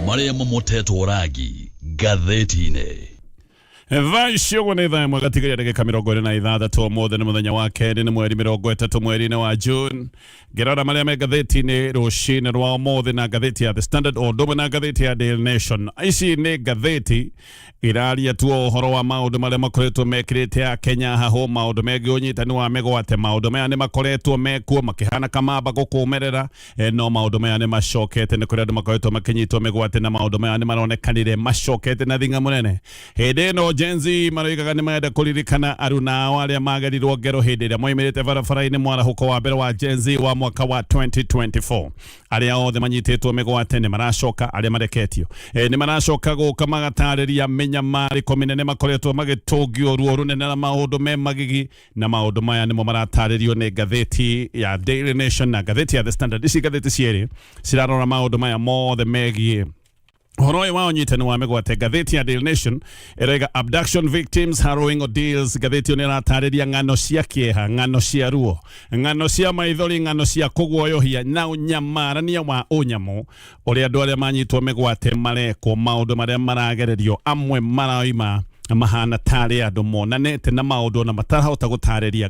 Marĩa mamotetwo rangi ngathĩti-inĩ. Thaa ici ũguo nĩ thaa ĩmwe gatigaria ndagĩka 26. Ũmũthĩ nĩ mũthenya wa kerĩ, nĩ mweri 30 mweri-inĩ wa June. Ngĩrora marĩa me ngathĩti-inĩ rũcinĩ rwa ũmũthĩ na ngathĩti ya The Standard o ũndũ ũmwe na ngathĩti ya Daily Nation. Ici nĩ ngathĩti iraria tu o ũhoro wa maũndũ marĩa makoretwo mekĩrĩte a Kenya hahũ, maũndũ megiĩ ũnyitani wa mĩgwate. Maũndũ maya nĩ makoretwo mekuo makĩhana kamamba gũkũmerera. No maũndũ maya nĩ macokete. Nĩ kũrĩ andũ makoretwo makĩnyitwo mĩgwate na maũndũ maya nĩ maronekanire macokete na thing'a mũnene. Hĩndĩ ĩno Gen Z maroigaga nĩ marenda kũririkana aruna ao arĩa magerirwo ngero hĩndĩ ĩrĩa moimĩrĩte barabara-inĩ mwarahũko wa mbere wa Gen Z wa mwaka wa 2024. Arĩa othe manyitĩtwo mĩgwate nĩ maracoka, arĩa mareketio nĩ maracoka gũka magatarĩria mĩnyamarĩko mĩnene makoretwo magĩtũngio, ruo rũnene na maũndũ me magigi. Na maũndũ maya nĩmo maratarĩrio nĩ ngathĩti ya Daily Nation na ngathĩti ya The Standard. Ici ngathĩti cierĩ cirarora maũndũ maya mothe megiĩ ũhoro ũyũ wa ũnyitani wa mĩgwate. Ngathĩti ya Daily Nation ĩroiga "Abduction victims harrowing ordeals". Ngathĩti ĩyo nĩ ĩratarĩria ng'ano cia kĩeha, ng'ano cia ruo, ng'ano cia maithori, ng'ano cia kũguoyohia na ũnyamarania wa ũnyamũ ũrĩa andũ arĩa manyitwo mĩgwate marekwo, maũndũ marĩa maragererio. Amwe maraima mahana tarĩ andũ monanĩte na maũndũ ona matarahota gũtarĩria.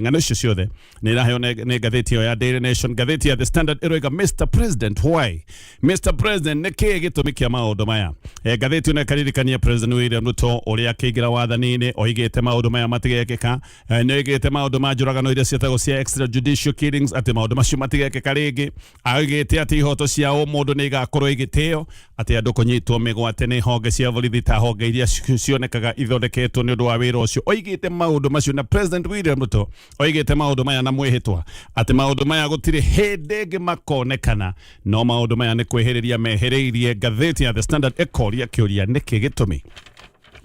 Ng'ano icio ciothe nĩ iraheo nĩ ngathĩti ĩyo ya Daily Nation. Ngathĩti ya The Standard ĩroiga "Mr President, why?" Mr President, nĩ kĩĩ gĩtũmi kĩa maũndũ maya? Ngathĩti ĩno ĩkaririkania President William Ruto ũrĩa akĩingĩra wathani-inĩ oigĩte maũndũ maya matigekĩka. Nĩ oigĩte maũndũ ma njũragano iria ciĩtagwo cia extrajudicial killings, atĩ maũndũ macio matigekĩka rĩngĩ. Augĩte atĩ ihoto cia ũmũndũ nĩ igakorwo igĩtĩo, atĩ andũ kũnyitwo mĩgwate nĩ honge cia borithi ta honge iria cionekaga ithondeketwo nĩ ũndũ wa wĩra ũcio. Oigĩte maũndũ macio, na President William Ruto oigĩte maũndũ maya na mwĩhĩtwa atĩ maũndũ maya gũtirĩ hĩndĩ ĩngĩ makonekana, no maũndũ maya nĩ kwĩhĩrĩria mehĩrĩirie. Ngathĩti ya The Standard ĩkoria kĩũria, nĩkĩ gĩtũmi,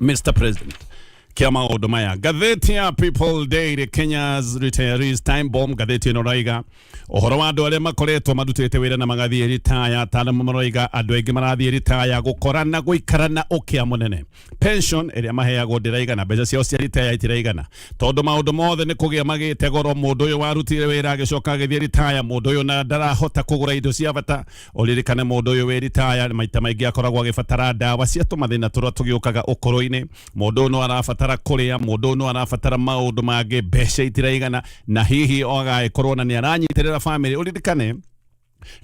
Mr President, kĩa maũndũ maya? Ngathĩti ya People Daily, "Kenya's retirees time bomb". Ngathĩti ĩno raiga ũhoro wa andũ arĩa makoretwo marutĩte wĩra na magathiĩ ritaya. Ataaramu maroiga andũ aingĩ marathiĩ ritaya gũkora na gũikara na ũkĩa mũnene. Pension ĩrĩa maheagwo ndĩraigana, mbeca ciao cia ritaya itiraigana tondũ maũndũ mothe nĩ kũgĩa magĩte goro. Mũndũ ũyũ warutire wĩra agĩcoka agĩthiĩ ritaya, mũndũ ũyũ na ndarahota kũgũra indo cia bata. Ũririkane mũndũ ũyũ wĩ ritaya maita maingĩ akoragwo agĩbatara ndawa cia tũmathĩna tũrĩa tũgĩũkaga ũkũrũ-inĩ. Mũndũ ũyũ no arabatara kũrĩa, mũndũ ũyũ no arabatara maũndũ mangĩ, mbeca itiraigana, na hihi agagĩkorwo na nĩ aranyitĩrĩra famĩlĩ. Ũririkane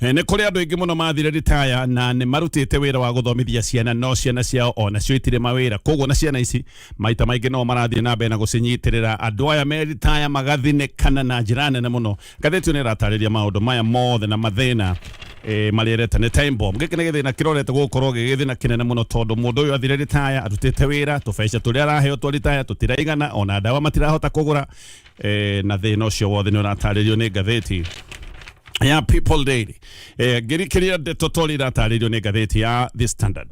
nĩ kũrĩ andũ aingĩ mũno mathire ritaya na nĩ marutĩte wĩra wa gũthomithia ciana, no ciana ciao ona cio itirĩ mawĩra. Koguo na ciana ici maita maingĩ no marathiĩ na mbere na gũcinyitĩrĩra. Andũ aya me ritaya magathinĩkana na njĩra nene mũno. Ngathĩti ĩyo nĩ ĩratarĩria maũndũ maya mothe na mathĩna marĩa ĩreta nĩ time bomb. Gĩkĩ nĩ gĩthĩna kĩrorete gũkorwo gĩ gĩthĩna kĩnene mũno, tondũ mũndũ ũyũ athire ritaya arutĩte wĩra, tũbeca tũrĩa araheo twa ritaya tũtiraigana, ona ndawa matirahota kũgũra. Na thĩna ũcio wothe nĩ ũratarĩrio nĩ ngathĩti ya People Daily. Ngĩrikĩria ndeto torĩa iratarĩrio nĩ ngathĩti ya The Standard,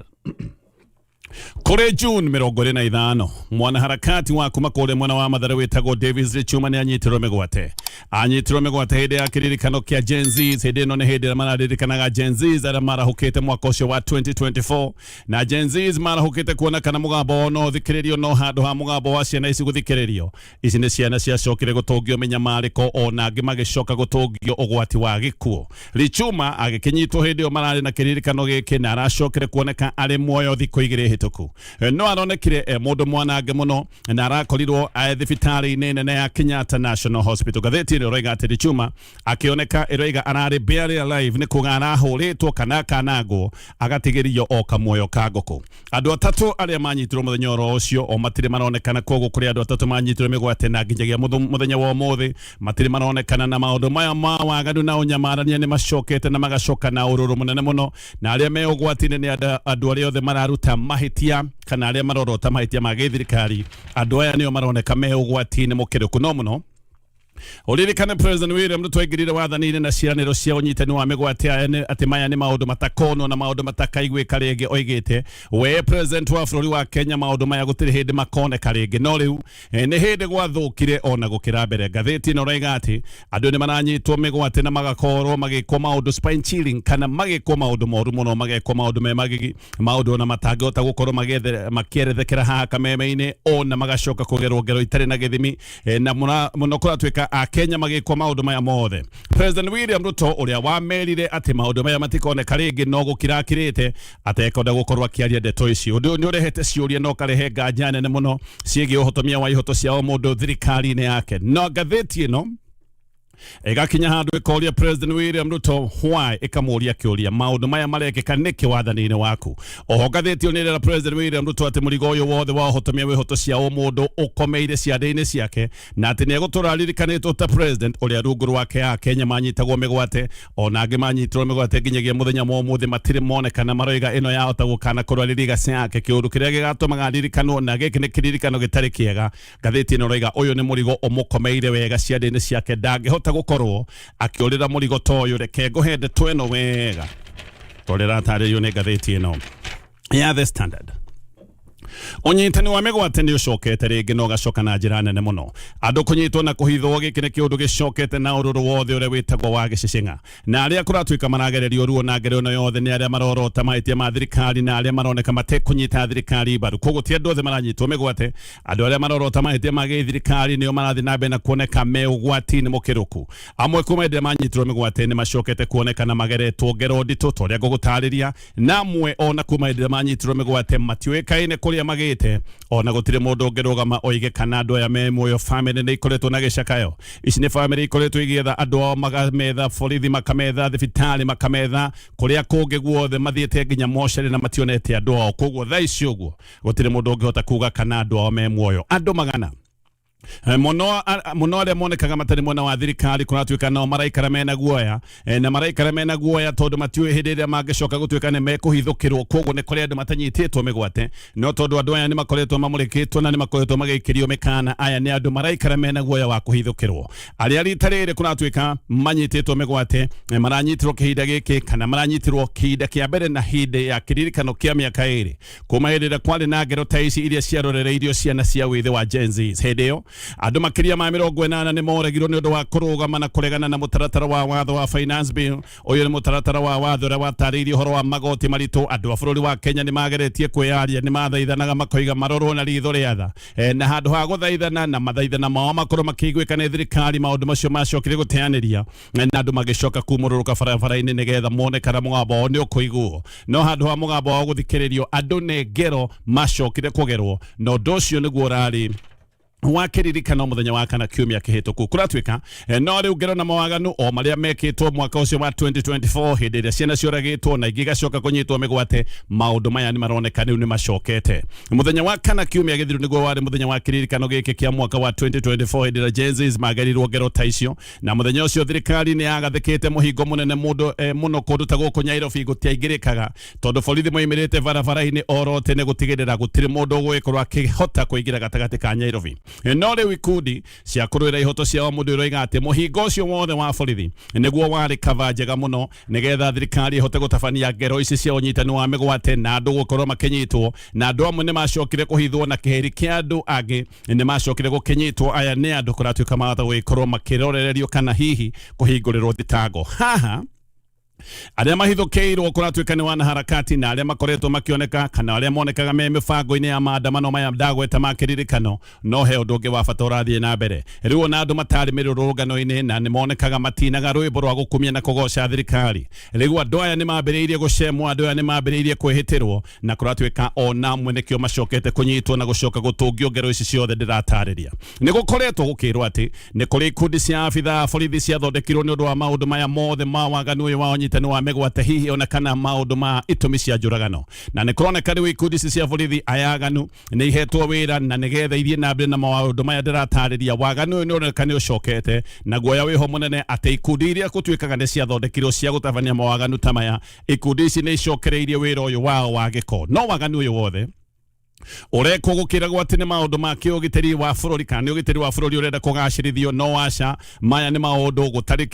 kũrĩ June 25, mwanaharakati wa kuma kũrĩa mwena wa Mathare wĩtagwo Davis Lichuma nĩ anyitirwo mĩgwate. Anyitirwo mĩgwate hĩndĩ ya kĩririkano kĩa Gen Z. Hĩndĩ ĩno nĩ hĩndĩ ĩrĩa mararirikanaga Gen Z arĩa marahũkĩte mwaka ũcio wa 2024, na Gen Z marahũkĩte kuona kana mũgambo wao no ũthikĩrĩrio. No handũ ha mũgambo wa ciana ici gũthikĩrĩrio, ici nĩ ciana ciacokire gũtũngio mĩnyamarĩko, ona angĩ magĩcoka gũtũngio ũgwati wa gĩkuũ. Lichuma agĩkĩnyitwo hĩndĩ ĩyo mararĩ na kĩririkano gĩkĩ, na aracokire kuoneka arĩ muoyo thikũ 2 hĩtũku. No aronekire e mũndũ mwanange mũno na arakorirwo thibitarĩ-inĩ nene ya Kenyatta National Hospital. Ngathĩti ĩno ĩroiga atĩ Lichuma akĩoneka, ĩroiga ararĩ barely alive, nĩ kuga arahũrĩtwo kana akanangwo agatigĩrio o kamuoyo ka ngũkũ. Andũ atatũ arĩa manyitirwo mũthenya oro ũcio o matirĩ maronekana. Koguo kũrĩ andũ atatũ manyitirwo mĩgwate na nginyagia mũthenya wa ũmũthĩ matirĩ maronekana. Na maũndũ maya ma waganu na ũnyamarania nĩ macokete na magacoka na ũrũrũ mũnene mũno, na arĩa me ũgwati-inĩ nĩ andũ arĩa othe mararuta mahĩtia kana arĩa marorota mahĩtia ma gĩthirikari. Andũ aya nĩo maroneka me ũgwati-inĩ mũkĩrũku no mũno. Ũririkane President William Ruto aingĩrire wathani-inĩ na ciĩranĩro cia ũnyitani wa mĩgwate aya atĩ maya nĩ maũndũ matakonwo na maũndũ matakaiguĩka rĩngĩ. Oigĩte we president wa bũrũri wa Kenya, maũndũ maya gũtirĩ hĩndĩ makoneka rĩngĩ, no rĩu nĩ hĩndĩ gwathũkire ona gũkĩra mbere. Ngathĩti ĩno ĩroiga atĩ andũ nĩ maranyitwo mĩgwate na magakorwo magĩkwo maũndũ spine chilling, kana magĩkwo maũndũ moru mũno, magekwo maũndũ me magigi, maũndũ ona matangĩhota gũkorwo makĩerethekera haha kameme-inĩ, ona magacoka kũgerwo ngero itarĩ na gĩthimi. Na mũno kũratuĩka Kũratuĩka Akenya magĩkwo maũndũ maya mothe. President William Ruto ũrĩa wamerire atĩ maũndũ maya matikoneka rĩngĩ no gũkira akirĩte atekwenda gũkorwo akĩaria ndeto ici. Ũndũ ũyũ nĩ ũrehete ciũria na ũkarehe nganja nene mũno ciĩgiĩ ũhotomia wa ihoto cia o mũndũ thirikari-inĩ yake. No ngathĩti ĩno ĩgakinya handũ ĩkoria President William Ruto why, ĩkamũria kĩũria maũndũ maya marekĩka nĩkĩ wathani-inĩ waku. Oho ngathĩti ĩyo nĩ ĩrera President William Ruto atĩ mũrigo ũyũ wothe wa ũhotomia wa ihoto cia ũmũndũ ũkomeire ciande-inĩ ciake na atĩ nĩegũtũra aririkanĩtwo ta president ũrĩa rungu rwake Akenya manyitagwo mĩgwate, ona angĩ manyitirwo mĩgwate nginyagia mũthenya wa ũmũthĩ matirĩ monekana. Maroiga ĩno yahota gũkanakorwo arĩ legacy yake, kĩũndũ kĩrĩa gĩgatũmaga aririkanwo, na gĩkĩ nĩ kĩririkano gĩtarĩ kĩega. Ngathĩti ĩno ĩroiga ũyũ nĩ mũrigo ũmũkomeire wega ciande-inĩ ciake, ndangĩhota gũkorwo akĩũrĩra mũrigo ta ũyũ. Reke ngũhe ndeto ĩno wega tondũ ĩratarĩrio nĩ ngathĩti ĩno ya The Standard. Ũnyitani wa mĩgwate nĩ ũcokete rĩngĩ na ũgacoka na njĩra nene mũno. Andũ kũnyitwo na kũhithwo, gĩkĩ nĩ kĩũndũ gĩcokete na ũrũrũ wothe ũrĩa wĩtagwo wa gĩcĩcĩng'a. Na arĩa kũratuĩka maragererio ruo na ngero ĩno yothe nĩ arĩa marorota mahĩtia ma thirikari na arĩa maroneka matekũnyita thirikari mbaru. Koguo ti andũ othe maranyitwo mĩgwate, andũ arĩa marorota mahĩtia ma gĩthirikari nĩo marathiĩ na mbere na kuoneka me ũgwati-inĩ mũkĩrũku. Amwe kuma hĩndĩ ĩrĩa manyitirwo mĩgwate nĩ macokete kuoneka na mageretwo ngero nditũ ta ũrĩa ngũgũtarĩria, na amwe ona kuma hĩndĩ ĩrĩa manyitirwo mĩgwate matiũĩkaine kũrĩa magĩte, ona gũtirĩ mũndũ ũngĩrũgama oige kana andũ aya me muoyo. Famĩlĩ nĩ ikoretwo na gĩcakayo. Ici nĩ famĩlĩ ikoretwo igĩetha andũ ao, makametha borithi, makametha thibitarĩ, makametha kũrĩa kũngĩ guothe, mathiĩte nginya mocarĩ na mationete andũ ao. Koguo thaa ici ũguo gũtirĩ mũndũ ũngĩhota kuga kana andũ ao me muoyo. Andũ magana mũno mũno arĩa monekaga matarĩ mwena wa thirikari kũratuĩka nao maraikara mena guoya, na maraikara mena guoya tondũ matiũĩ hĩndĩ ĩrĩa mangĩcoka gũtuĩka nĩ mekũhithũkĩrwo. Koguo nĩ kũrĩ andũ matanyitĩtwo mĩgwate, no tondũ andũ aya nĩ makoretwo mamũrĩkĩtwo na nĩ makoretwo magĩikĩrio mĩkana, aya nĩ andũ maraikara mena guoya wa kũhithũkĩrwo. Arĩa rita rĩrĩ kũratuĩka manyitĩtwo mĩgwate, maranyitirwo kĩhinda gĩkĩ kana maranyitirwo kĩhinda kĩa mbere na hĩndĩ ya kĩririkano kĩa mĩaka 2 kuma hĩndĩ ĩrĩa kwarĩ na ngero ta ici iria ciarorereirio ciana cia wĩthĩ wa Gen Z. Hĩndĩ ĩyo andũ makĩria ma 80 nĩ moragirwo nĩ ũndũ wa kũrũgama na kũregana na mũtaratara wa watho wa Finance Bill. Ũyũ nĩ mũtaratara wa watho ũrĩa watarĩirie ũhoro wa magoti maritũ. Andũ a bũrũri wa Kenya nĩ mageretie kwĩyaria, nĩ mathaithanaga makoiga marorwo na ritho rĩa tha, na handũ ha gũthaithana na mathaithana mao makorwo makĩiguĩka nĩ thirikari, maũndũ macio macokire gũteanĩria na andũ magĩcoka kumũrũrũka barabara-inĩ nĩgetha mone kana mũgambo wao nĩ ũkũiguo. No handũ ha mũgambo wao gũthikĩrĩrio, andũ nĩ ngero macokire kũgerwo, na ũndũ ũcio nĩguo ũrarĩ wa kĩririkano mũthenya wa kana kiumia kĩhĩtũku. Kũratuĩka no rĩu ngero na mawaganu o marĩa mekĩtwo mwaka ũcio wa 2024 hĩndĩ ĩrĩa ciana cioragĩtwo na ingĩ igacoka kũnyitwo mĩgwate, maũndũ maya nĩ maroneka rĩu nĩ macokete. Mũthenya wa kana kiumia gĩthiru nĩguo warĩ mũthenya wa kĩririkano gĩkĩ kĩa mwaka wa 2024 hĩndĩ ĩrĩa Gen Zs magerirwo ngero ta icio. Na mũthenya ũcio thirikari nĩ yagathĩkĩte mũhingo mũnene mũndũ mũno kũndũ ta gũkũ Nyairobi gũtiaingĩrĩkaga tondũ borithi moimĩrĩte barabara-inĩ oro tene gũtigĩrĩra gũtirĩ mũndũ ũgũgĩkorwo akĩhota kũingĩra gatagatĩ ka Nyairobi. No rĩu ikundi cia kũrũĩra ihoto cia o mũndũ iroiga atĩ mũhingo ũcio wothe wa borithi nĩguo warĩ kaba njega mũno nĩgetha thirikari ĩhote gũtabania ngero ici cia ũnyitani wa mĩgwate na andũ gũkorwo makĩnyitwo. Na andũ amwe nĩ macokire kũhithwo na kĩheri kĩa andũ angĩ nĩ macokire gũkĩnyitwo. Aya nĩ andũ kũratuĩka mahota gũgĩkorwo makĩrorererio kana hihi kũhingũrĩrwo thitango. Haha arĩa mahithũkĩirwo kũratuĩka nĩ wanaharakati na arĩa makoretwo makĩoneka kana arĩa monekaga me mĩbango-inĩ ya maandamano maya ndagweta ma kĩririkano. No he ũndũ ũngĩ wa bata ũrathiĩ na mbere rĩu, ona andũ matarĩ mĩrũrũngano-inĩ na nĩ monekaga matinaga rwĩmbo rwa gũkumia na kũgoca thirikari. Rĩu andũ aya nĩ mambĩrĩirie gũcemwo, andũ aya nĩ mambĩrĩirie kwĩhĩtĩrwo, na kũratuĩka ona amwe nĩkĩo macokete kũnyitwo na gũcoka gũtũngio ngero ici ciothe ndĩratarĩria. Nĩ gũkoretwo gũkĩrwo atĩ nĩ kũrĩ ikundi cia abithaa a borithi ciathondekirwo nĩ ũndũ wa maũndũ maya mothe ma waganu ũyũ wa ũnyitani wa mĩgwate, hihi ona kana maũndũ ma itũmi cia njũragano. Na nĩ kũroneka rĩu ikundi ici cia borithi aya aganu nĩ ihetwo wĩra na nĩgetha ithiĩ na mbere na maũndũ maya ndĩratarĩria. Waganu ũyũ nĩ ũroneka nĩ ũcokete na guoya wĩho mũnene atĩ ikundi iria gũtuĩkaga nĩ ciathondekirwo cia gũtabania mawaganu ta maya, ikundi ici nĩ icokereirie wĩra ũyũ wao wa gĩko. No waganu ũyũ wothe ũrekwo gũkĩragwo atĩ nĩ maũndũ ma kĩũgitĩri wa bũrũri kana nĩ ũgitĩri wa bũrũri ũrenda kũgacĩrithio, no aca, maya nĩ maũndũ gũtarĩ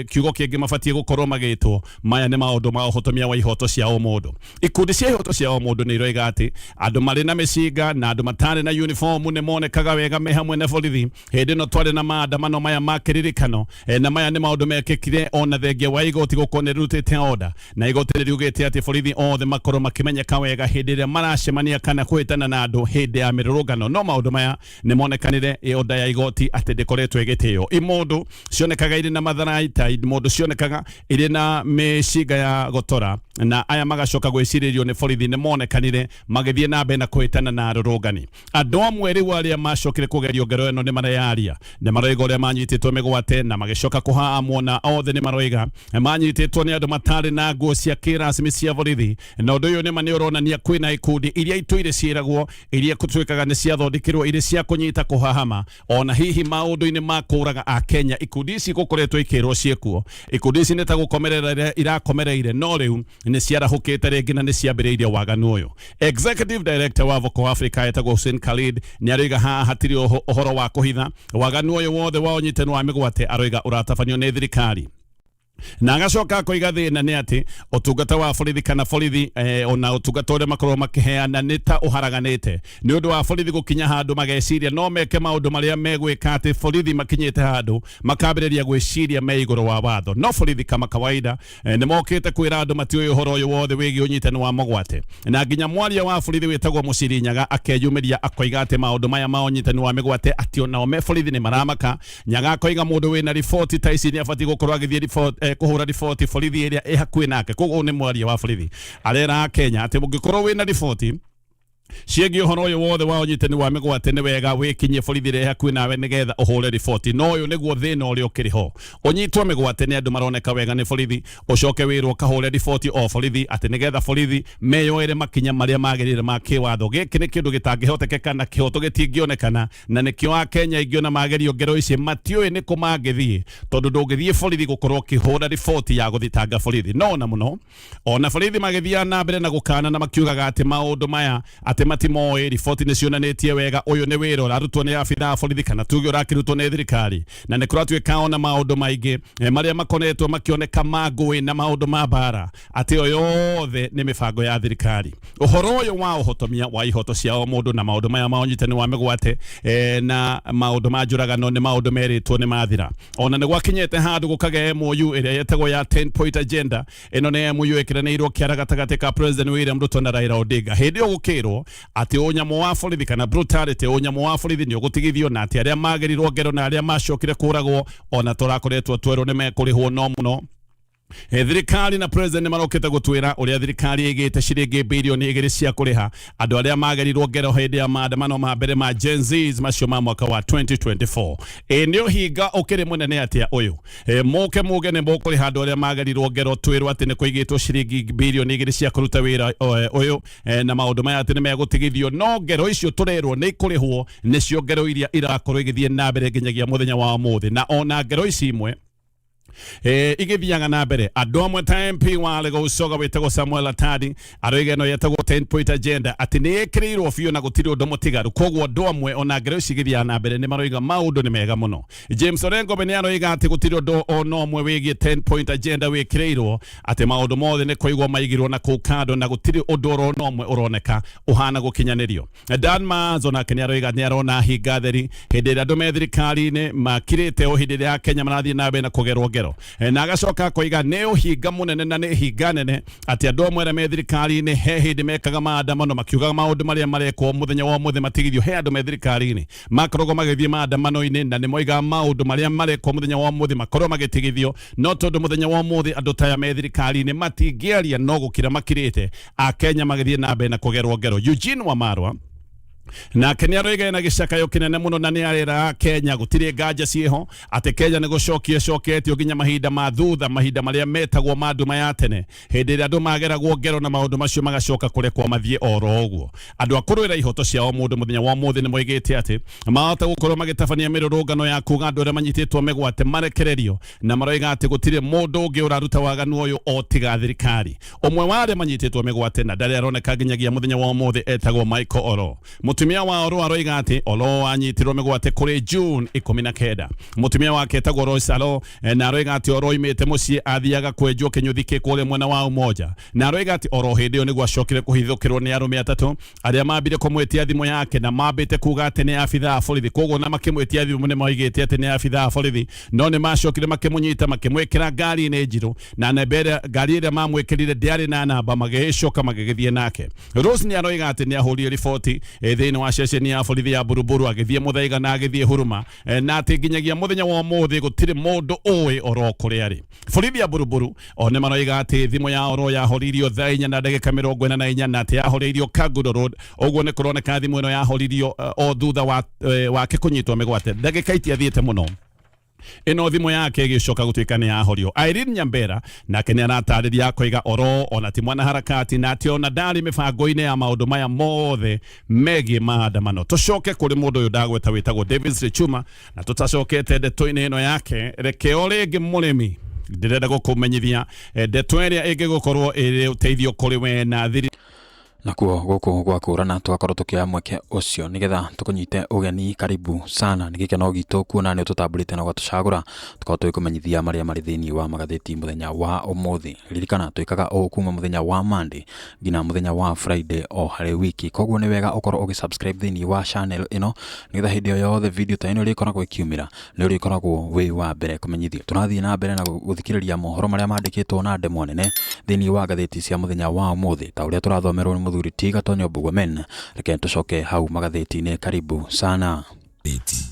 kiugo kĩngĩ mabatiĩ gũkorwo magĩtwo. Maya nĩ maũndũ ma ũhotomia wa ihoto cia ũmũndũ. Ikundi cia ihoto cia ũmũndũ nĩ iroiga atĩ andũ marĩ na mĩcinga na andũ matarĩ na uniform nĩ monekaga wega me hamwe na borithi hĩndĩ ĩno twarĩ na maandamano maya ma kĩririkano. Na maya nĩ maũndũ mekĩkire ona thengia wa igoti gũkorwo nĩ rĩrutĩte order, na igoti nĩ riugĩte atĩ borithi othe makorwo makĩmenyeka wega hĩndĩ ĩrĩa maracemania kana kũhĩtana. kũhĩtana na andũ hĩndĩ ya mĩrũrũngano. No maũndũ maya nĩ monekanire ĩonda ya igoti atĩ ndĩkoretwo ĩgĩtĩo. Imũndũ cionekaga irĩ na matharaita, imũndũ cionekaga irĩ na mĩcinga ya gotora, na aya magacoka gwĩcirĩrio nĩ borithi nĩ monekanire magĩthiĩ na mbere na kũhĩtana na arũrũngani. Andũ amwe rĩu arĩa macokire kũgerio ngero ĩno nĩ mareyaria, nĩ maroiga ũrĩa manyitĩtwo mĩgwate na magĩcoka kũhahamwo, na othe nĩ maroiga manyitĩtwo nĩ andũ matarĩ na nguo cia kĩracimi cia borithi. Na ũndũ ũyũ nĩma nĩ ũronania kwĩna ikundi iria itũire ciĩragwo iria gũtuĩkaga nĩ ciathondekirwo irĩ cia kũnyita kũhahama ona hihi maũndũ-inĩ ma kũraga Akenya. Ikundi ici gũkoretwo ikĩrwo ciĩkuo, ikundi ici nĩ ta gũkomerera irakomereire, no rĩu nĩ ciarahũkĩte rĩngĩ na nĩ ciambĩrĩirie waganu ũyũ. Executive Director wa Vocal Africa etagwo Hussein Khalid nĩ aroiga haha hatirĩ ũhoro wa kũhitha waganu ũyũ wothe wa ũnyitani wa mĩgwate, aroiga ũratabanio nĩ thirikari. Na agacoka akoiga thĩna nĩ atĩ ũtungata wa borithi kana borithi ona ũtungata ũrĩa makoragwo makĩheana nĩ ta ũharaganĩte nĩ ũndũ wa borithi gũkinya handũ mageciria no meke maũndũ marĩa megwĩka, atĩ borithi makinyĩte handũ makambĩrĩria gwĩciria me igũrũ wa watho. No borithi kama kawaida nĩ mokĩte kwĩra andũ matiũĩ ũhoro ũyũ wothe wĩgiĩ ũnyitani wa mũgwate, na nginya mwaria wa borithi wĩtagwo Mũciri Nyaga akeyumĩria akoiga atĩ maũndũ maya ma ũnyitani wa mĩgwate atĩ onao me borithi nĩ maramaka. Nyaga akoiga mũndũ wĩna riboti ta ici nĩ abatiĩ gũkorwo agĩthiĩ kũhũra riboti borithi ĩrĩa ĩ hakuhĩ nake. Koguo nĩ mwaria wa borithi arera Kenya atĩ ũngĩkorwo wĩna riboti ciĩgiĩ ũhoro ũyũ wothe wa ũnyitani wa mĩgwate nĩ wega wĩkinyie borithi ĩrĩa ĩ hakuhĩ nawe nĩgetha ũhũre riboti. No ũyũ nĩguo thĩna ũrĩa ũkĩrĩ ho, ũnyitwo mĩgwate nĩ andũ maroneka wega nĩ borithi, ũcoke wĩrwo kahũre riboti o borithi atĩ nĩgetha borithi meyoere makinya marĩa magĩrĩire ma kĩwatho. Gĩkĩ nĩ kĩndũ gĩtangĩhotekeka na kĩhoto gĩtingĩonekana, na nĩkĩo Akenya aingĩ ona magerio ngero ici matiũĩ nĩ kũ mangĩthiĩ, tondũ ndũngĩthiĩ borithi gũkorwo ũkĩhũra riboti ya gũthitanga borithi. No ona mũno ona borithi magĩthiaga na mbere na gũkana na makiugaga atĩ maũndũ maya atĩ matimoĩ, riboti nĩ cionanĩtie wega ũyũ nĩ wĩra ũrarutwo nĩ abithaa a borithi kana tuge ũrakĩrutwo nĩ thirikari. Na nĩ kũratuĩka ona maũndũ maingĩ marĩa makoretwo makĩoneka ma ngũĩ na maũndũ ma mbara atĩ o yothe nĩ mĩbango ya thirikari. Ũhoro ũyũ wa ũhotomia wa ihoto cia o mũndũ na maũndũ maya ma ũnyitani wa mĩgwate na maũndũ ma njũragano nĩ maũndũ merĩtwo nĩ mathira. Ona nĩ gwakinyĩte handũ gũkagĩa MOU ĩrĩa yetagwo ya 10 point agenda. Ĩno nĩ MOU ĩkĩranĩirwo kĩara gatagatĩ ka President William Ruto na Raila Odinga. Hĩndĩ ĩyo gũkĩrwo atĩ ũnyamũ wa borithi kana brutality, ũnyamũ wa borithi nĩ ũgũtigithio, na atĩ arĩa magerirwo ngero na arĩa macokire kũragwo ona tũrakoretwo twerwo nĩ mekũrĩhwo. No mũno thirikari na president nĩ marokĩte gũtwĩra ũrĩa thirikari ĩgĩte ciringi birioni 2 cia kũrĩha andũ arĩa magerirwo ngero hĩndĩ ya maandamano ma mbere ma Gen Zs macio ma mwaka wa 2024. Ĩ nĩ ũhinga ũkĩrĩ mũnene atĩa ũyũ? Mũke muge nĩ mũkũrĩha andũ arĩa magerirwo ngero, twĩrwo atĩ nĩ kũigĩtwo ciringi birioni 2 cia kũruta wĩra ũyũ na maũndũ maya atĩ nĩ megũtigithio, no ngero icio tũrerwo nĩ ikũrĩhwo nĩcio ngero iria irakorwo igĩthiĩ na mbere nginyagia mũthenya wa ũmũthĩ. Na ona ngero ici imwe igĩthiaga na mbere, andũ amwe ta MP wa Gũcoga wĩtagwo Samuel Atadi aroiga ĩno yetagwo 10 point agenda atĩ nĩ ĩkĩrĩirwo biũ na gũtirĩ ũndũ mũtigaru. Koguo andũ amwe ona ngero ici igĩthiaga na mbere nĩ maroiga maũndũ nĩ mega mũno. James Orengo we nĩ aroiga atĩ gũtirĩ ũndũ ona ũmwe wĩgiĩ 10 point agenda wĩkĩrĩirwo, atĩ maũndũ mothe nĩ kũigwo maigirwo na kũu kando na gũtirĩ ũndũ ona ũmwe ũroneka ũhana gũkinyanĩrio. Dan Maanzo nake nĩ aroiga nĩ arona hinga theri hĩndĩ ĩrĩa andũ me thirikari-inĩ makirĩte o hĩndĩ ĩrĩa Kenya marathiĩ na mbere na kũgerwo ngero. Na agacoka akoiga nĩ ũhinga mũnene na nĩ hinga nene atĩ andũ amwe arĩa me thirikari-inĩ he hĩndĩ mekaga maandamano makiugaga maũndũ marĩa marekwo mũthenya wa ũmũthĩ matigithio. He andũ me thirikari-inĩ makoragwo magĩthiĩ maandamano-inĩ na nĩ moigaga maũndũ marĩa marekwo mũthenya wa ũmũthĩ makorwo magĩtigithio, no tondũ mũthenya wa ũmũthĩ andũ ta aya me thirikari-inĩ matingĩaria no gũkira makirĩte, Akenya magĩthiĩ na mbere na kũgerwo ngero. Eugene Wamarwa nake nĩ aroiga ena gĩcakayo kĩnene mũno na nĩ arera Kenya gũtirĩ nganja ciĩho atĩ Kenya nĩ gũcokia ĩcoketio nginya mahinda ma thutha, mahinda marĩa metagwo ma nduma ya tene, hĩndĩ ĩrĩa andũ mageragwo ngero na maũndũ macio magacoka kũrekwo mathiĩ oro ũguo. Andũ a kũrũĩra ihoto cia o mũndũ mũthenya wa ũmũthĩ nĩ moigĩte atĩ mahota gũkorwo magĩtabania mĩrũrũngano ya kuga andũ arĩa manyitĩtwo mĩgwate marekererio, na maroiga atĩ gũtirĩ mũndũ ũngĩ ũraruta waganu ũyũ o tiga thirikari. Ũmwe wa arĩa manyitĩtwo mĩgwate na ndarĩ aroneka nginyagia mũthenya wa ũmũthĩ etagwo Michael Oro. Mutumia wa Oro aroiga atĩ Oro anyitirwo mĩgwate kũrĩ June 19. Mutumia wake etagwo Rose Alo na aroiga atĩ Oro oimĩte mũciĩ athiaga kwenjwo kĩnyũthi kĩ kũrĩa mwena wa Umoja, na aroiga atĩ oro hĩndĩ ĩyo nĩguo acokire kũhithũkĩrwo nĩ arũme atatũ arĩa mambire kũmwĩtia thimũ yake na mambĩte kuga atĩ nĩ abithaa a borithi. Koguo na makĩmwĩtia thimũ nĩ moigĩte atĩ nĩ abithaa a borithi, no nĩ macokire makĩmũnyita makĩmwĩkĩra ngari-inĩ njirũ, na namba ĩrĩa ngari ĩrĩa mamwĩkĩrire ndĩarĩ na namba, magĩgĩcoka magĩgĩthiĩ nake. Rose nĩ aroiga atĩ nĩ ahũrire riboti thĩinĩ wa ceceni ya borithi ya Buruburu, agĩthiĩ Muthaiga na agĩthiĩ Huruma, na atĩ nginyagia mũthenya wa ũmũthĩ gũtirĩ mũndũ ũĩ oro kũrĩa arĩ. Borithi ya Buruburu o nĩ maroiga atĩ thimũ ya oro yahoririo thaa 4:44 na atĩ yahoreirio Kangundo Road. Ũguo nĩ kũroneka thimũ ĩno yahoririo o thutha wa wake kũnyitwo mĩgwate, ndagĩka itiathiĩte mũno ĩno thimũ yake ĩgĩcoka gũtuĩka nĩ yahorio. Irene Nyambera nake nĩ aratarĩria akoiga oro ona ti mwanaharakati na atĩ ona ndarĩ mĩbango-inĩ ya maũndũ maya mothe megiĩ maandamano. Tũcoke kũrĩ mũndũ ũyũ ndagweta wĩtagwo Davis Lichuma, na tũtacokete ndeto-inĩ ĩno yake, reke o rĩngĩ mũrĩmi ndĩrenda gũkũmenyithia ndeto ĩrĩa ĩngĩgũkorwo ĩrĩ ũteithio kũrĩ we na thiri. Nakuo gũkũ gwa kũrana tũgakorwo tũkĩoya mweke ũcio nĩgetha tũkũnyite ũgeni. Karibu sana, nĩ gĩkeno gitũ kuona nĩ ũtũtambũrĩte na ũgatũcagũra tũkorwo tũgĩkũmenyithia marĩa marĩ thĩinĩ wa magathĩti mũthenya wa ũmũthĩ. Ririkana twĩkaga ũũ kuma mũthenya wa Monday nginya mũthenya wa Friday o harĩ wiki, koguo nĩ wega ũkorwo ũgĩ subscribe thĩinĩ wa channel ĩno nĩgetha hĩndĩ o yothe video ta ĩno ĩrĩkoragwo ĩkiumĩra nĩ ũrĩkoragwo wĩ wa mbere kũmenyithio. Tũrathiĩ na mbere na gũthikĩrĩria mohoro marĩa mandĩkĩtwo na ndemwa nene thĩinĩ wa ngathĩti cia mũthenya wa ũmũthĩ ta ũrĩa tũrathomerwo nĩ mũthuri ti Gatonyo Mbugua-Men. Reke tũcoke hau magathĩti-inĩ. Karibu sana.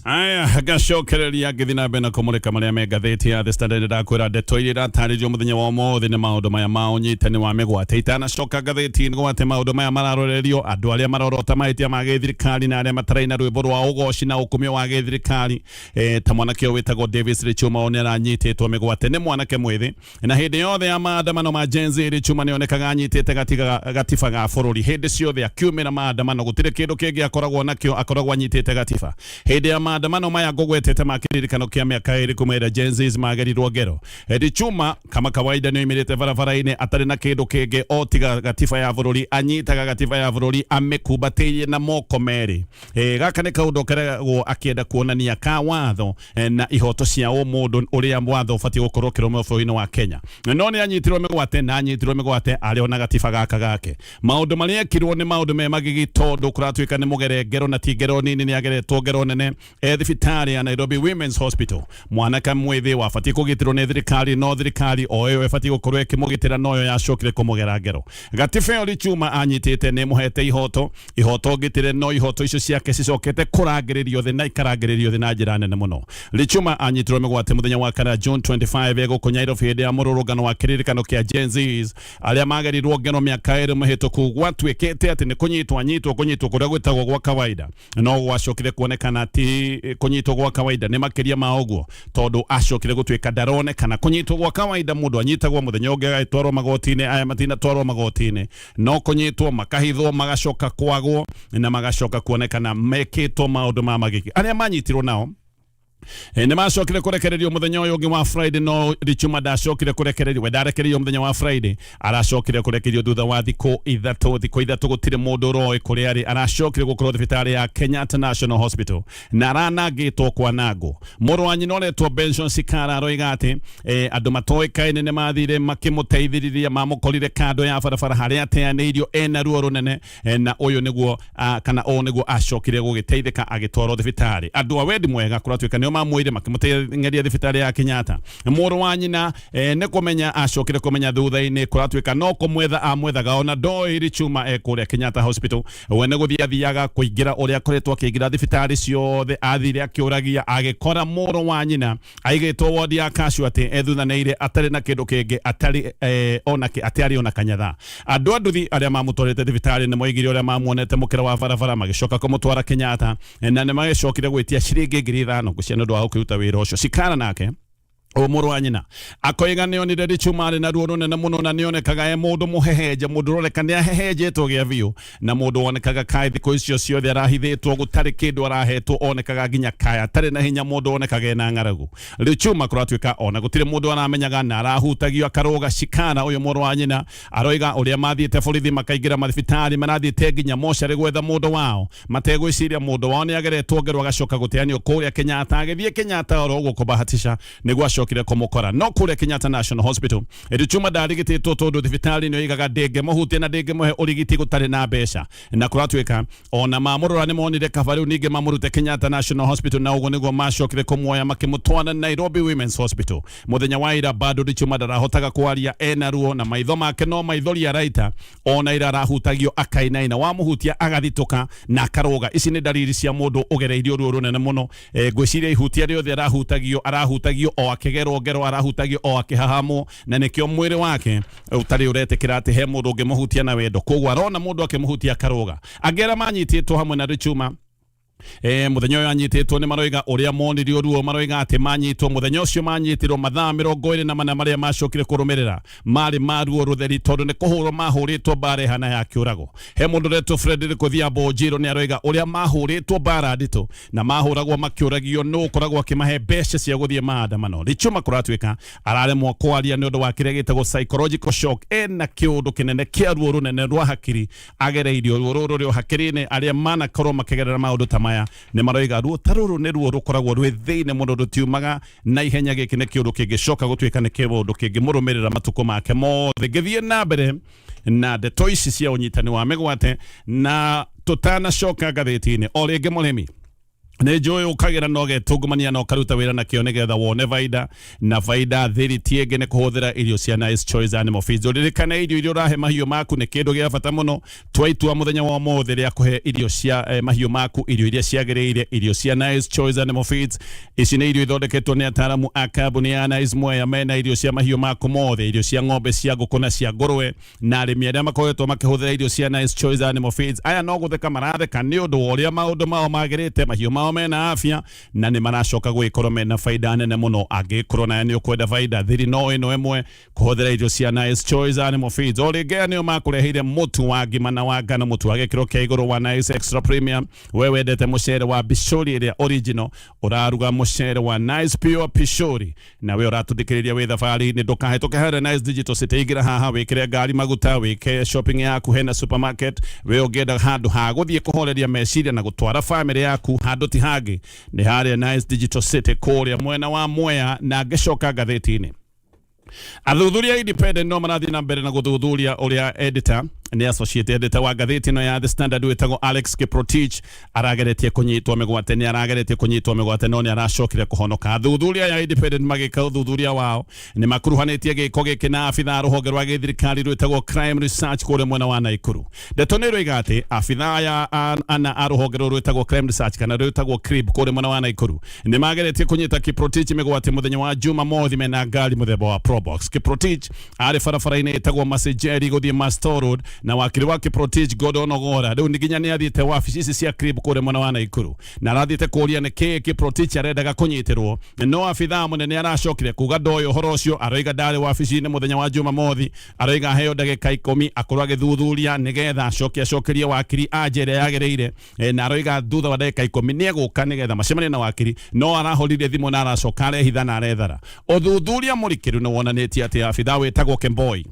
Aya, ngacokereria ngĩthiĩ na mbere na kũmũrĩka marĩa me ngathĩti ya The Standard. Ndakwĩra ndeto iria iratarĩrio mũthenya wa ũmũthĩ nĩ maũndũ maya ma ũnyitani wa mĩgwate. Itanacoka ngathĩti-inĩ gwate maũndũ maya mararorerio andũ arĩa marorota mahĩtia ma gĩthirikari na arĩa mataraina rwĩmbo rwa ũgoci na ũkumio wa gĩthirikari, ta mwanake ũyũ wĩtagwo Davis Lichuma nĩ aranyitĩtwo mĩgwate. Nĩ mwanake mwĩthĩ, na hĩndĩ yothe ya maandamano ma Gen Z Lichuma nĩonekaga anyitĩte gatiba ga bũrũri hĩndĩ ciothe akiumĩra maandamano. Gũtirĩ kĩndũ kĩngĩ akoragwo nakĩo, akoragwo anyitĩte gatiba. Hĩndĩ ya maandamano maya ngũgwetete ma kĩririkano kĩa mĩaka 2 kuma ĩrĩa Gen Z magerirwo ngero, Lichuma kama kawaida nĩoimĩrĩte barabara-inĩ atarĩ na kĩndũ kĩngĩ o tiga gatiba ya bũrũri. Anyitaga gatiba ya bũrũri amĩkumbatĩirie na moko merĩ. Gaka nĩ kaũndũ keragwo akĩenda kuonania ka watho na ihoto cia ũmũndũ, ũrĩa watho ũbatiĩ gũkorwo ũkĩrũmĩrĩrwo bũrũri-inĩ wa Kenya. No nĩ anyitirwo mĩgwate, na anyitirwo mĩgwate arĩ ona gatiba gaka gake. Maũndũ marĩa ekirwo nĩ maũndũ me magigi, tondũ kũratuĩka nĩ mũgere ngero na ti ngero nini, nĩ ageretwo ngero nene e thibitarĩ ya Nairobi Women's Hospital. Mwanake mwĩthĩ wabatiĩ kũgitĩrwo nĩ thirikari, no thirikari o ĩyo ĩbatiĩ gũkorwo ĩkĩmũgitĩra noyo yacokire kũmũgera ngero. Gatiba ĩyo Lichuma anyitĩte nĩ ĩmũhete ihoto, ihoto ngitĩre, no ihoto icio ciake cicokete kũrangĩrĩrio thĩ na ikarangĩrĩrio thĩ na njĩra nene mũno. Lichuma anyitirwo mĩgwate mũthenya wa kana June 25 gũkũ Nairobi hĩndĩ ya mũrũrũngano wa kĩririkano kĩa Gen Zs arĩa magerirwo ngero mĩaka 2 mĩhĩtũku. Gwatuĩkĩte atĩ nĩ kũnyitwo anyitwo, kũnyitwo kũrĩa gwĩtagwo gwa kawaida, no gwacokire kuonekana ti kũnyitwo gwa kawaida, nĩ makĩria ma ũguo, tondũ acokire gũtuĩka ndaronekana. Kũnyitwo gwa kawaida mũndũ anyitagwo mũthenya ũngĩ agagĩtwarwo magoti-inĩ, aya matinatwarwo magoti-inĩ, no kũnyitwo makahithwo, magacoka kwagwo na magacoka kuonekana mekĩtwo maũndũ ma magigi. Arĩa manyitirwo nao nĩ macokire kũrekererio mũthenya ũyũ ũngĩ wa Friday, no Lichuma ndacokire kũrekererio. We ndarekereirio mũthenya wa Friday, aracokire kũrekererio thutha wa thikũ 3. Thikũ 3 gũtirĩ mũndũ ũroĩ kũrĩa arĩ. Aracokire gũkorwo thibitarĩ ya Kenyatta National Hospital na aranangĩtwo kwanangwo. Mũrũ wa nyina ũretwo Benson Sikara aroiga atĩ andũ matoĩkaine nĩ mathire makĩmũteithĩrĩria, mamũkorire kando ya barabara harĩa ateanĩirio ena ruo rũnene, na ũyũ nĩguo kana ũũ nĩguo acokire gũgĩteithĩka agĩtwarwo thibitarĩ. Andũ a wendi mwega kũratuĩka nĩo mamwĩire makĩmũteng'eria thibitarĩ ya Kenyatta. Mũrũ wa nyina nĩ kũmenya acokire kũmenya thutha-inĩ kũratuĩka no kũmwetha amwethaga, ona ndoĩ Lichuma ekũrĩa Kenyatta Hospital. We nĩ gũthiĩ athiaga kũingĩra ũrĩa akoretwo akĩingĩra thibitarĩ ciothe, athire akĩũragia agĩkora mũrũ wa nyina aigĩtwo wodi ya casualty ethuthanĩire atarĩ na kĩndũ kĩngĩ, atarĩ ona atarĩ ona kanyatha. Andũ a nduthi arĩa mamũtwarĩte thibitarĩ nĩ moigire ũrĩa mamuonete mũkĩra wa barabara, magĩcoka kũmũtwara Kenyatta, na nĩ magĩcokire gwĩtia ciringi 5,000 ngũcia nĩ ũndũ wa gũkĩruta wĩra ũcio. Sikara nake O mũrũ wa nyina akoiga nĩonire Lichuma arĩ na ruo rũnene mũno na nĩonekaga e mũndũ mũhehenje, mũndũ ũroneka nĩ ahehenjetwo gĩa biũ, na mũndũ wonekaga kaĩ thikũ icio ciothe arahithĩtwo gũtarĩ kĩndũ arahetwo, onekaga nginya kaĩ atarĩ na hinya, mũndũ wonekaga ena ng'aragu. Lichuma kũratuĩka ona gũtirĩ mũndũ aramenyaga na arahutagio akarũga cikara. Ũyũ mũrũ wa nyina aroiga ũrĩa mathiĩte borithi makaingĩra mathibitarĩ, marathiĩte nginya mocarĩ gwetha mũndũ wao, mategwĩciria mũndũ wao nĩ ageretwo ngero agacoka gũteanio kũrĩa Kenyatta. Agĩthiĩ Kenyatta oro ũguo kũbahatisha nĩguo acokire kũmũkora no kũrĩa Kenyatta National Hospital Lichuma ndarigitĩtwo tondũ thibitarĩ nĩ oigaga ndĩngĩmũhutia na ndĩngĩmũhe ũrigiti gũtarĩ na mbeca, na kũratuĩka ona mamũrora nĩ monire kaba rĩu ningĩ mamũrute Kenyatta National Hospital, na ũguo nĩguo macokire kũmuoya makĩmũtwara Nairobi Women's Hospital. Mũthenya wa ira bado Lichuma ndarahotaga kwaria, ena ruo na maitho make no maithori araita, ona ira arahutagio akainaina, wamũhutia agathitũka na akarũga. Ici nĩ ndariri cia mũndũ ũgereirio ruo rũnene mũno. Ngwĩciria ihutia rĩothe arahutagio, arahutagio o akĩgerwo ngero, arahutagio o akĩhahamwo, na nĩkĩo mwĩrĩ wake ũtarĩ ũretĩkĩra atĩ he mũndũ ũngĩmũhutia na wendo, koguo arona mũndũ akĩmũhutia akarũga. Angĩ arĩa manyitĩtwo hamwe na Lichuma mũthenya ũyũ anyitĩtwo nĩ maroiga ũrĩa monirio ruo, maroiga atĩ manyitwo mũthenya ũcio manyitirwo mathaa 24 marĩa macokire kũrũmĩrĩra marĩ ma ruo rũtheri, tondũ nĩ kũhũrwo mahũrĩtwo mbara ĩhana ya kĩũrago. He mũndũ ũretwo Frederick Odhiambo Njiro nĩ aroiga ũrĩa mahũrĩtwo mbara nditũ na mahũragwo makĩũragio nũ ũkoragwo akĩmahe mbeca cia gũthiĩ maandamano. Lichuma kũratuĩka araremwo kwaria nĩ ũndũ wa kĩrĩa gĩtagwo psychological shock, ena kĩũndũ kĩnene kĩa ruo rũnene rwa hakiri agereirio. Ruo rũrũ rũrĩ o hakiri-inĩ, arĩa manakorwo makĩgerera maũndũ ta maya nĩ maroiga ruo ta rũrũ nĩ ruo rũkoragwo rwĩ thĩinĩ mũno, rũtiumaga na ihenya. Gĩkĩ nĩ kĩũndũ kĩngĩcoka gũtuĩka nĩ kĩũndũ kĩngĩmũrũmĩrĩra matukũ make mothe. Ngĩthiĩ na mbere na ndeto ici cia ũnyitani wa mĩgwate na tũtanacoka ngathĩti-inĩ o rĩngĩ, mũrĩmi nĩ njũĩ ũkagĩra na ũgetungumania na ũkaruta wĩra nakĩo nĩgetha wone baida, na baida thiri ti ĩngĩ nĩ kũhũthĩra irio cia Nice Choice Animal Feeds. Ũririkane irio iria ũrahe mahiũ maku nĩ kĩndũ gĩa bata mũno. Twaitua mũthenya wa ũmũthĩ rĩa kũhe irio cia mahiũ maku irio iria ciagĩrĩire, irio cia Nice Choice Animal Feeds. Ici nĩ irio ithondeketwo nĩ ataaramu a kambuni ya Nice Mwea, mena irio cia mahiũ maku mothe, irio cia ng'ombe, cia ngũkũ na cia ngũrwe. Na arĩmi arĩa makoretwo makĩhũthĩra irio cia Nice Choice Animal Feeds aya no gũtheka maratheka nĩ ũndũ wa ũrĩa maũndũ mao magĩrĩte, mahiũ mao mena afya na nĩ maracoka gwĩkorwo mena baida nene mũno. Angĩkorwo nawe nĩ ũkwenda baida thiri no ĩno ĩmwe, kũhũthĩra irio cia Nice Choice Animal Feeds. O rĩngĩ aya nĩo makũreheire mũtu wa ngima na wa ngano, mũtu wa gĩkĩro kĩa igũrũ wa Nice Extra Premium. We wendete mũcere wa Bishori ĩrĩa original, ũraruga mũcere wa Nice Pure Pishori, na we ũratũthikĩrĩria wĩ thabarĩ-inĩ, ndũkahĩtũke harĩa Nice Digital City. Ingĩra haha wĩkĩre ngari maguta, wĩke shopping yaku, hena supermarket. We ũngĩenda handũ ha gũthiĩ kũhoreria meciria na gũtwara family yaku handũ ti hangĩ nĩ harĩa Nice Digital City kũrĩa mwena wa Mwea. Na ngĩcoka ngathĩti-inĩ, athuthuria independent no marathiĩ na mbere na gũthuthuria ũrĩa editor, nĩ associate editor wa ngathĩti ĩno ya The Standard wĩtagwo Alex Kiprotich arageretie kũnyitwo mĩgwate, nĩ arageretie kũnyitwo mĩgwate no nĩ aracokire kũhonoka. Athuthuria ya independent magĩka ũthuthuria wao nĩ makuruhanĩtie gĩko gĩkĩ na abitha a rũhonge rwa gĩthirikari rwĩtagwo Crime Research kũrĩa mwena wa Naikuru. Ndeto nĩ ĩroiga atĩ abitha aya ana a rũhonge rũrũ rwĩtagwo Crime Research kana rwĩtagwo CRIB kũrĩa mwena wa Naikuru nĩ mageretie kũnyita Kiprotich mĩgwate mũthenya wa Jumamothi mena ngari mũthemba wa Probox. Kiprotich arĩ barabara-inĩ ĩtagwo Masejeri gũthiĩ Masto Road, na wakiri wa Kiprotich Gordon Ogora rĩu nginya nĩ athiĩte wabici ici cia CRIB kũrĩa mwena wa Naikuru na arathiĩte kũũria nĩ kĩĩ Kiprotich arendaga kũnyitĩrwo, no abithaa mũnene aracokire kuga ndoĩ ũhoro ũcio. Aroiga ndarĩ wabici-inĩ mũthenya wa Jumamothi, aroiga aheo ndagĩka 10 akorwo agĩthuthuria nĩgetha acoke acokerie wakiri anja ĩrĩa yagĩrĩire. Na aroiga thutha wa ndagĩka 10 nĩ egũka nĩgetha macemanie na wakiri, no arahũrire thimũ na aracoka arehitha na arethara. Ũthuthuria mũrikĩru nĩ wonanĩtie atĩ abithaa wĩtagwo Kemboi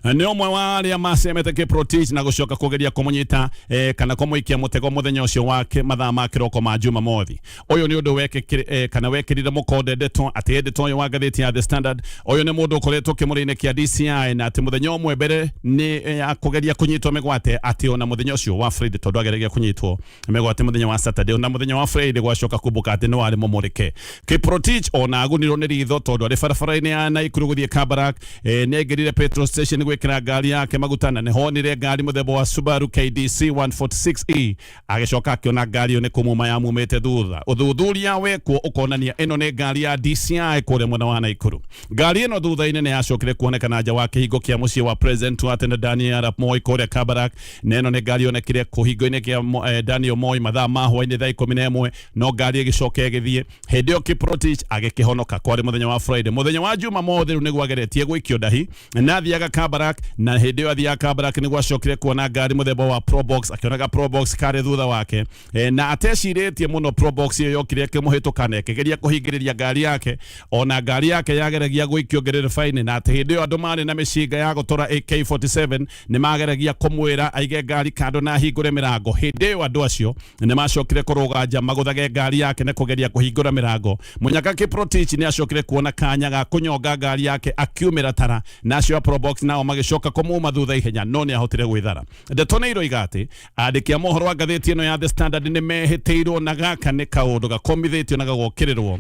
nĩ ũmwe wa arĩa macemete Kiprotich na gũcoka kũgeria kũmũnyita kana kũmũikia mũtego mũthenya ũcio wa mathaa ma kĩroko ma Jumamothi. Ũyũ nĩ ũndũ wekĩkire kana wekĩrire mũkonde ndeto atĩ editor ũyũ wa ngathĩti ya The Standard ũyũ nĩ mũndũ ũkoretwo kĩmũrĩ-inĩ kĩa DCI, na atĩ mũthenya ũmwe mbere nĩ ya kũgeria kũnyitwo mĩgwate, atĩ ona mũthenya ũcio wa Friday, tondũ ageragia kũnyitwo mĩgwate mũthenya wa Saturday, ona mũthenya wa Friday gwacoka kumbuka atĩ no arĩ mũmũrĩke. Kiprotich ona agunirwo nĩ ritho tondũ arĩ barabara-inĩ ya Naikuru gũthiĩ Kabarak, nĩ aingĩrire petrol station. station gwĩkĩra ngari yake maguta na nĩhonire ngari mũthemba wa Subaru KDC 146E. Agĩcoka akĩona ngari ĩyo nĩ kũmuma yamumĩte thutha. Ũthuthuria wekwo ũkonania ĩno nĩ ngari ya DCI kũrĩa mwena wa Naikuru. Ngari ĩno thutha-inĩ nĩ yacokire kuonekana nja wa kĩhingo kĩa mũciĩ wa President wa tene Daniel Arap Moi kũrĩa Kabarak, na ĩno nĩ ngari yonekire kũhingo-inĩ kĩa Daniel Moi mathaa ma hwaĩ-inĩ thaa 11, no ngari ĩgĩcoka ĩgĩthiĩ. Hĩndĩ ĩyo Kiprotich agĩkĩhonoka. Kwarĩ mũthenya wa Friday. Mũthenya wa Jumamothi rĩu nĩguo ageretie gũikio ndahi na athiaga Kabarak, na hĩndĩ ĩyo athiaga Kabarak nĩguo acokire kuona ngari mũthemba wa Probox, akĩonaga Probox karĩ thutha wake na atecirĩtie mũno Probox ĩyo yokire ĩkĩmũhĩtũka na ĩkĩgeria kũhingĩrĩria ngari yake, ona ngari yake yageragia gũikio ngerereba-inĩ, na atĩ hĩndĩ ĩyo andũ marĩ na mĩcinga ya gũtora AK47 nĩ mageragia kũmwĩra aige ngari kando na ahingũre mĩrango. Hĩndĩ ĩyo andũ acio nĩ macokire kũrũga nja magũthage ngari yake na kũgeria kũhingũra mĩrango. Mũnyaka Kiprotich nĩ acokire kuona kanya ga kũnyonga ngari yake akiumĩra tara, na acio a Probox nao magĩcoka kũmuma thutha ihenya, no nĩ ahotire gwĩthara. Ndeto nĩ iroiga atĩ andĩki a mohoro wa ngathĩti ĩno ya The Standard nĩ mehĩtĩirwo, na gaka nĩ kaũndũ gakomithĩtio na gagokĩrĩrwo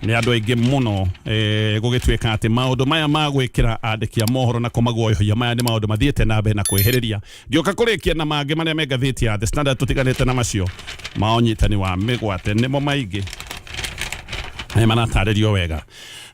nĩ andũ aingĩ mũno, gũgĩtuĩka atĩ maũndũ maya ma gwĩkĩra andĩki a mohoro na kũmaguoyohia maya nĩ maũndũ mathiĩte na mbere na kwĩhĩrĩria. Ngĩũka kũrĩkia na mangĩ marĩa me ngathĩti ya The Standard, tũtiganĩte na macio ma ũnyitani wa mĩgwate nĩmo maingĩ maratarĩrio wega.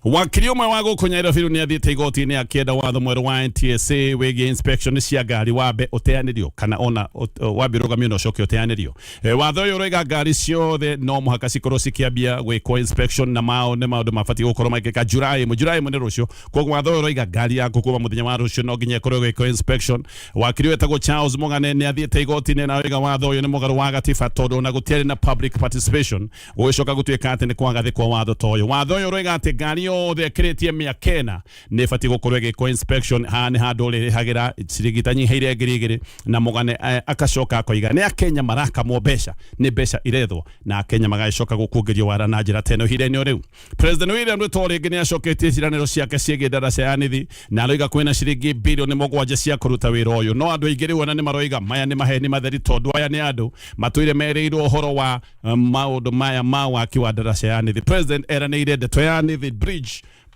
Wakiri ũmwe wa gũkũ Nairobi rĩu nĩ athiĩte igoti-inĩ akĩenda watho mwerũ wa NTSA wĩgiĩ inspection cia ngari wambe ũteanĩrio, kana ona wambe ũrũgamio na ũcoke ũteanĩrio. Watho ũyũ ũroiga ngari ciothe no mũhaka cikorwo cikĩambia gwĩkwo inspection, na mao nĩ maũndũ mabatiĩ gũkorwo magĩka July ĩmwe. July 1 nĩ rũciũ, koguo watho ũyũ ũroiga ngari yaku kuma mũthenya wa rũciũ no nginya ĩkorwo ĩgĩkwo inspection. Wakiri wĩtagwo Charles Mugane nĩ athiĩte igoti-inĩ na oiga watho ũyũ nĩ mũgarũ wa gatiba, tondũ ona gũtiarĩ na public participation gũgĩcoka gũtuĩka atĩ nĩ kwagathĩkwo watho ta ũyũ. Watho ũyũ ũroiga atĩ ngari yothe ĩkĩrĩtie mĩaka 4 nĩ ĩbatiĩ gũkorwo ĩgĩkwo inspection. Haha nĩ handũ ũrĩrĩhagĩra ciringi itanyihĩire 2000, na Mugane akacoka akoiga nĩ Akenya marakamwo mbeca, nĩ mbeca irethwo na Akenya magagĩcoka gũkungĩrio wara na njĩra ta ĩno. Ihinda-inĩ o rĩu President William Ruto rĩngĩ nĩ acoketie ciĩranĩro ciake ciĩgiĩ ndaraca ya Nithi, na aroiga kwĩna ciringi birioni 7 cia kũruta wĩra ũyũ, no andũ aingĩ rĩu ona nĩ maroiga maya nĩ maheni matheri, tondũ aya nĩ andũ matũire merĩirwo ũhoro wa maũndũ maya ma waki wa ndaraca ya Nithi. President eranĩire ndeto ya Nithi Bridge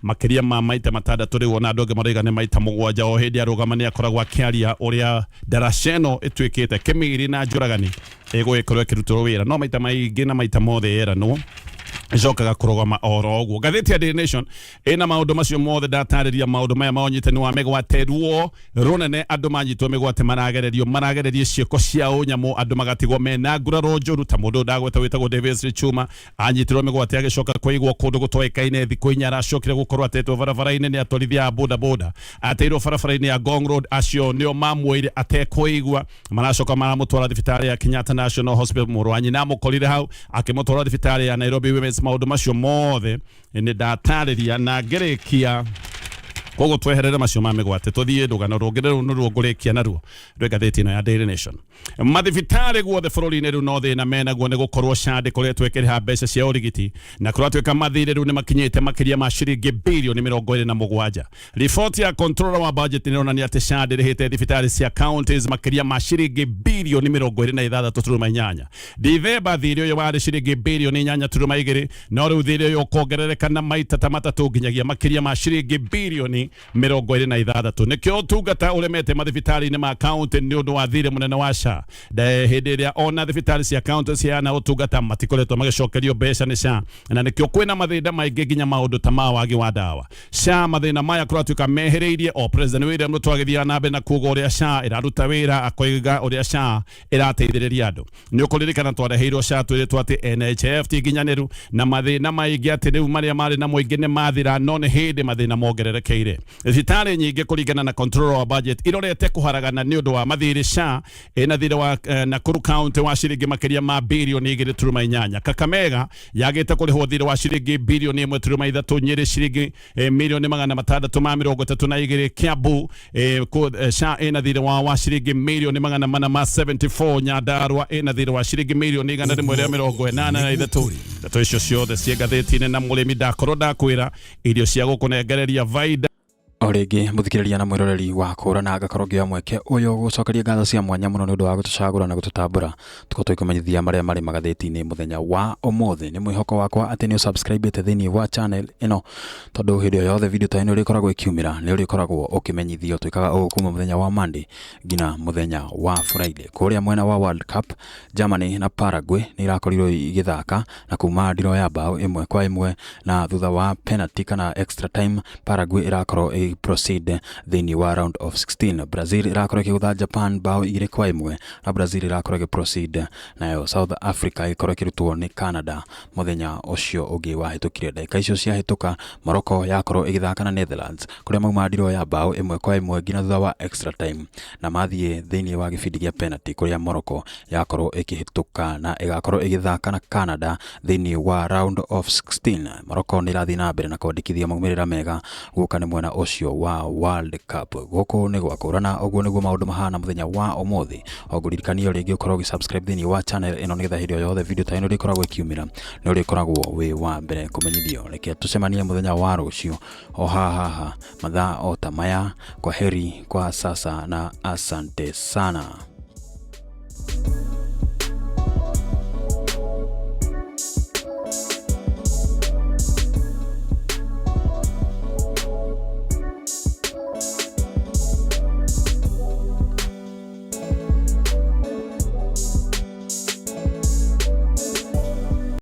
makĩria ma maita 6, rĩu ona andũ angĩ maroiga nĩ maita 7. O hĩndĩ arũgama nĩ akoragwo akĩaria ũrĩa ndaraca ĩno ĩtuĩkĩte kĩmiri na njũragani ĩgũgĩkorwo ĩkĩrutĩrwo wĩra, no maita maingĩ na maita mothe yeranwo icokaga kũrũgama oro ũguo. Ngathĩti ya Daily Nation ĩna maũndũ macio mothe ndatarĩria, maũndũ maya ma ũnyitani wa mĩgwate, ruo rũnene, andũ manyitwo mĩgwate maragererio ciĩko cia ũnyamũ, andũ magatigwo mena nguraro njũru, ta mũndũ ndagweta wĩtagwo Davis Chuma anyitirwo mĩgwate agĩcoka kũigwo kũndũ gũtoĩkaine thikũ 4, aracokire gũkorwo atetwo barabara-inĩ nĩ atwarithia a boda boda, ateirwo barabara-inĩ ya Ngong Road, acio nĩo mamuoire atekũigua, maracoka maramũtwara thibitarĩ ya Kenyatta National Hospital, mũrũ wa nyina amũkorire hau akĩmũtwara thibitarĩ ya Nairobi Women's. Maũndũ macio mothe nĩ ndatarĩria na ngĩrĩkia, koguo tweherere macio ma mĩgwate tũthiĩ rũgano rũngĩ. Rĩu nĩruo ngũrĩkia naruo rwĩ ngathĩti ĩno ya Daily Nation. Mathibitarĩ guothe bũrũri-inĩ rĩu no thĩna menaguo nĩ gũkorwo SHA ndĩkoretwo ĩkĩrĩha mbeca cia ũrigiti, na kũratuĩka mathirĩ rĩu nĩ makinyĩte makĩria ma ciringi birioni 27. Riboti ya controller wa budget nĩ ĩronania atĩ SHA ndĩrĩhĩte thibitarĩ cia counties makĩria ma ciringi birioni 26.8. Dithemba thirĩ ũyũ warĩ ciringi birioni 8.2, no rĩu thirĩ ũyũ ũkongerereka na maita ta matatũ nginyagia makĩria ma ciringi birioni 26. Nĩkĩo ũtungata ũremete mathibitarĩ-inĩ ma county nĩ ũndũ wa thirĩ mũnene wa SHA. Hĩndĩ ĩrĩa ona thibitarĩ cia county ciheana ũtungata matikoretwo magĩcokerio mbeca nĩ SHA, na nĩkĩo kwĩna mathĩna maingĩ nginya maũndũ ta ma wagi wa ndawa. SHA mathĩna maya kũratuĩka mehereirie o President William Ruto agĩthiaga na mbere na kuuga ũrĩa SHA ĩraruta wĩra, akoiga ũrĩa SHA ĩrateithĩrĩria andũ. Nĩ ũkũririkana twareheirwo SHA twĩrĩtwo atĩ NHIF ti nginyanĩru na mathĩna maingĩ, atĩ rĩu marĩa marĩ na mũingĩ nĩ mathira, no nĩ hĩndĩ mathĩna mongererekeire. Thibitarĩ nyingĩ kũringana na controller wa budget irorete kũharagana nĩ ũndũ wa mathirĩ. SHA ĩna thirĩ wa Nakuru County wa ciringi makĩria ma birioni 2.8. Kakamega yagĩte kũrĩhwo thirĩ wa ciringi birioni 1.3, Nyĩrĩ ciringi 632,000,000. Kiambu SHA ĩna thirĩ wa ciringi 474,000,000. Nyandarua ĩna thirĩ wa ciringi 183,000,000. Ndeto icio ciothe ciĩ ngathĩti-inĩ. Na mũrĩmi, ndakorwo ndakwĩra irio cia gũkũnengereria vaida. O rĩngĩ mũthikĩrĩria na mwĩroreri wa kũrana ngakorwo ngĩoya mweke ũyũ gũcokeria ngatho cia mwanya mũno nĩ ũndũ wa gũtũcagũra na gũtũtambũra tũkorwo tũgĩkũmenyithia marĩa marĩ magathĩti-inĩ mũthenya wa ũmũthĩ. Nĩ mwĩhoko wakwa atĩ nĩ ũsubscribĩte thĩinĩ wa channel ĩno, tondũ hĩndĩ o yothe video ta ĩno ĩrĩkoragwo ĩkiumĩra nĩ ũrĩkoragwo ũkĩmenyithio. Twĩkaga ũũ kuma mũthenya wa Monday nginya mũthenya wa Friday. Kũrĩa mwena wa World Cup, Germany na Paraguay nĩ irakorirwo igĩthaka na kuma ndiro ya bao 1-1, na thutha wa penalty kana extra time Paraguay ĩrakorwo ĩgĩ proceed thĩinĩ wa round of 16. Brazil ĩrakorwo ĩkĩgũtha Japan bao 2-1 na Brazil ĩrakorwo ĩgĩ proceed, nayo South Africa ĩgĩkorwo ĩkĩrutwo nĩ Canada mũthenya ũcio ũngĩ wahĩtũkire. Ndagĩka icio ciahĩtũka, Morocco yakorwo ĩgĩthaka na Netherlands kũrĩa mauma ndiro ya bao 1-1 nginya thutha wa extra time, na mathiĩ thĩinĩ wa gĩbindi gĩa penalty kũrĩa Morocco yakorwo ĩkĩhĩtũka na ĩgakorwo ĩgĩthaka na Canada thĩinĩ wa round of 16. Morocco nĩ ĩrathiĩ na mbere na kwandĩkithia maumĩrĩra mega gũka nĩ mwena ũcio wa World Cup. Gũkũ nĩ gwakũrana, ũguo nĩguo maũndũ mahana mũthenya wa ũmũthĩ. O ngũririkania rĩngĩ ũkorwo ũgĩ subscribe thĩinĩ wa channel ĩno, nĩgetha hĩndĩ o yothe video ta ĩno ĩrĩkoragwo ĩkiumĩra nĩ ũrĩkoragwo wĩ wa mbere kũmenyithio. Reke tũcemanie mũthenya wa rũciũ o haha haha mathaa o ta maya. Kwa heri kwa sasa na asante sana.